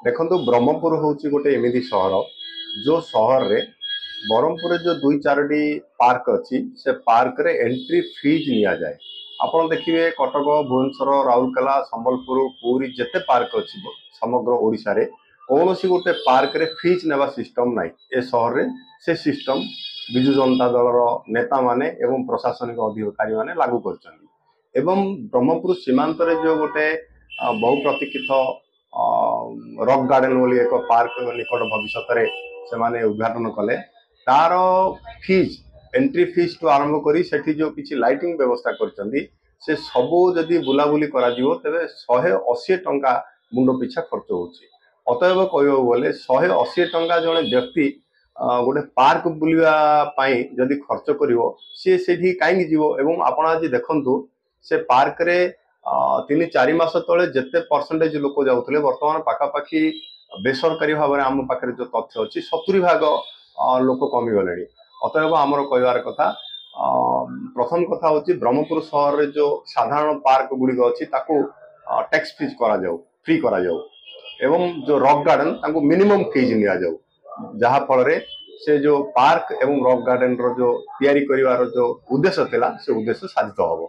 ଦେଖନ୍ତୁ, ବ୍ରହ୍ମପୁର ହେଉଛି ଗୋଟେ ଏମିତି ସହର, ଯୋଉ ସହରରେ ବ୍ରହ୍ମପୁରରେ ଯୋଉ ଦୁଇ ଚାରୋଟି ପାର୍କ ଅଛି, ସେ ପାର୍କରେ ଏଣ୍ଟ୍ରି ଫିଜ୍ ନିଆଯାଏ। ଆପଣ ଦେଖିବେ, କଟକ, ଭୁବନେଶ୍ୱର, ରାଉରକେଲା, ସମ୍ବଲପୁର, ପୁରୀ, ଯେତେ ପାର୍କ ଅଛି ସମଗ୍ର ଓଡ଼ିଶାରେ, କୌଣସି ଗୋଟେ ପାର୍କରେ ଫିଜ୍ ନେବା ସିଷ୍ଟମ ନାହିଁ। ଏ ସହରରେ ସେ ସିଷ୍ଟମ ବିଜୁ ଜନତା ଦଳର ନେତାମାନେ ଏବଂ ପ୍ରଶାସନିକ ଅଧିକାରୀମାନେ ଲାଗୁ କରିଛନ୍ତି। ଏବଂ ବ୍ରହ୍ମପୁର ସୀମାନ୍ତରେ ଯୋଉ ଗୋଟେ ବହୁ ପ୍ରତୀକ୍ଷିତ ରକ୍ ଗାର୍ଡେନ ବୋଲି ଏକ ପାର୍କ ନିକଟ ଭବିଷ୍ୟତରେ ସେମାନେ ଉଦ୍ଘାଟନ କଲେ, ତାର ଫିଜ୍, ଏଣ୍ଟ୍ରି ଫିଜ୍ ଠୁ ଆରମ୍ଭ କରି ସେଠି ଯୋଉ କିଛି ଲାଇଟିଂ ବ୍ୟବସ୍ଥା କରିଛନ୍ତି, ସେ ସବୁ ଯଦି ବୁଲାବୁଲି କରାଯିବ, ତେବେ 180 ଟଙ୍କା ମୁଣ୍ଡ ପିଛା ଖର୍ଚ୍ଚ ହେଉଛି। ଅତଏବ କହିବାକୁ ଗଲେ 180 ଟଙ୍କା ଜଣେ ବ୍ୟକ୍ତି ଗୋଟେ ପାର୍କ ବୁଲିବା ପାଇଁ ଯଦି ଖର୍ଚ୍ଚ କରିବ, ସିଏ ସେଇଠି କାହିଁକି ଯିବ? ଏବଂ ଆପଣ ଆଜି ଦେଖନ୍ତୁ, ସେ ପାର୍କରେ 3-4 ମାସ ତଳେ ଯେତେ ପରସେଣ୍ଟେଜ ଲୋକ ଯାଉଥିଲେ, ବର୍ତ୍ତମାନ ପାଖାପାଖି ବେସରକାରୀ ଭାବରେ ଆମ ପାଖରେ ଯୋଉ ତଥ୍ୟ ଅଛି, 70 ଭାଗ ଲୋକ କମିଗଲେଣି। ଅତଏବ ଆମର କହିବାର କଥା, ପ୍ରଥମ କଥା ହଉଛି, ବ୍ରହ୍ମପୁର ସହରରେ ଯୋଉ ସାଧାରଣ ପାର୍କ ଗୁଡ଼ିକ ଅଛି, ତାକୁ ଟ୍ୟାକ୍ସ ଫିଜ୍ କରାଯାଉ, ଫ୍ରି କରାଯାଉ ଏବଂ ଯୋଉ ରକ୍ ଗାର୍ଡେନ, ତାଙ୍କୁ ମିନିମମ୍ ଫିଜ୍ ନିଆଯାଉ, ଯାହା ଫଳରେ ସେ ଯୋଉ ପାର୍କ ଏବଂ ରକ୍ ଗାର୍ଡେନର ଯୋଉ ତିଆରି କରିବାର ଯୋଉ ଉଦ୍ଦେଶ୍ୟ ଥିଲା, ସେ ଉଦ୍ଦେଶ୍ୟ ସାଧିତ ହବ।